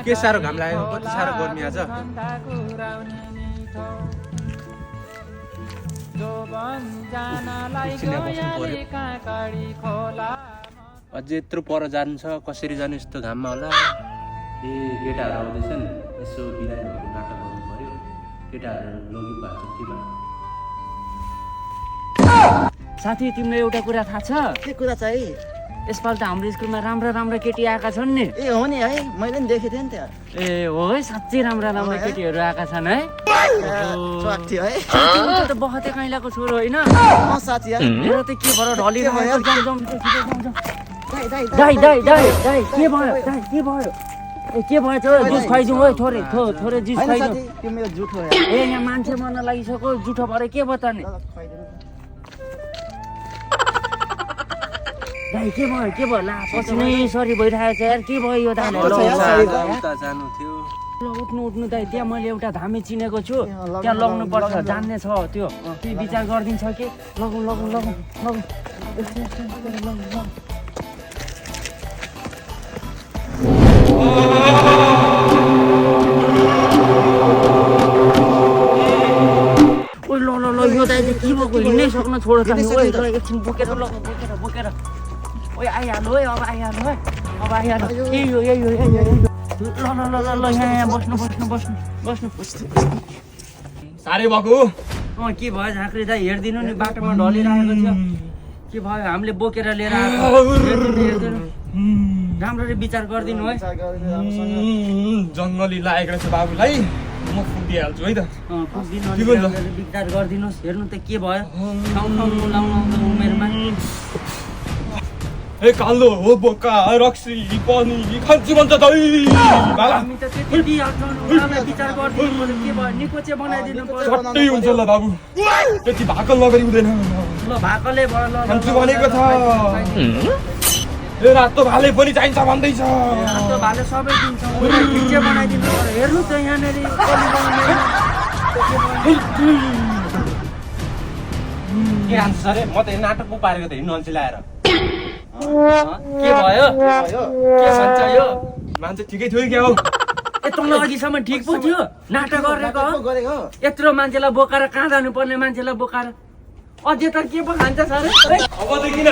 के साह्रो घाम लाग्यो कति साह्रो गर्मी आज अझै यत्रो पर जानु छ कसरी जानु यस्तो घाममा होला ए केटाहरू आउँदैछन् यसो बिरामीहरू नाटक गर्नु पर्यो केटाहरू लगी भएको छ के भयो साथी तिमीलाई एउटा कुरा थाहा छ के कुरा चाहिँ यसपालि त हाम्रो स्कुलमा राम्रा राम्रा केटी आएका छन् नि ए हो नि है मैले पनि देखेको थिएँ नि त्यहाँ ए हो है साँच्चै राम्रा राम्रा केटीहरू आएका छन् है स्वार्थी है तिम्रो त बहते कैलाको छोरो होइन साथी है मेरो त के भएर ढलिरहेको दाइ दाइ के भयो के भयो ए के भयो छोरो जुस खुवाइदिउँ है थोरै थोरै जुस खुवाइदिउँ त्यो मेरो जुठो हो ए यहाँ मान्छे मर्न लागिसक्यो जुठो भएर के बताउने दाइ के भयो ला पछि नै सरी भइरहेको छ यार के भयो यो दाइ उता जानु थियो ल उठ्नु दाइ त्यहाँ मैले एउटा धामी चिनेको छु त्यहाँ लग्नु पर्छ जान्ने छ त्यो के विचार गरिदिन्छ कि लगौँ ओइ ल यो दाइ चाहिँ के भएको हिँड्नै सक्न छोड एकछिन बोकेर ओइ आइहाल्नु है अब आइहाल्नु यही हो ल यहाँ बस्नु साह्रै भएको के भयो झाँक्री दाइ हेरिदिनु नि बाटोमा ढलिरहेको थियो के भयो हामीले बोकेर लिएर आएको राम्ररी विचार गरिदिनु है जङ्गली लागेको रहेछ बाबुलाई म फुटिहाल्छु है त विचार गरिदिनुहोस् हेर्नु त के भयो ठाउँ लाउनु उमेरमा ए कालो हो बोका रक्सी पनि खान्छु भन्छ हामी त त्यति विचार गरिदिनु के भयो निको चाहिँ बनाइदिनु पर्यो सट्टै हुन्छ ल बाबु त्यति भाकल नगरी हुँदैन ल भाकले भयो ल खान्छु भनेको छ ए रातो भाले पनि चाहिन्छ भन्दैछ रातो भाले सबै दिन्छ ठिक चाहिँ बनाइदिनु पर्यो हेर्नु त यहाँनिर के हान्छ अरे म त नाटक पो पारेको त हिँड्नु अल्छी लाएर के भयो के भन्छ यो मान्छे ठिकै थियो क्या हो यत्रो अघिसम्म ठिक पो थियो नाटक गरेको यत्रो मान्छेलाई बोकाएर कहाँ जानुपर्ने मान्छेलाई बोकाएर अझै त के पो खान्छ सर अब त किन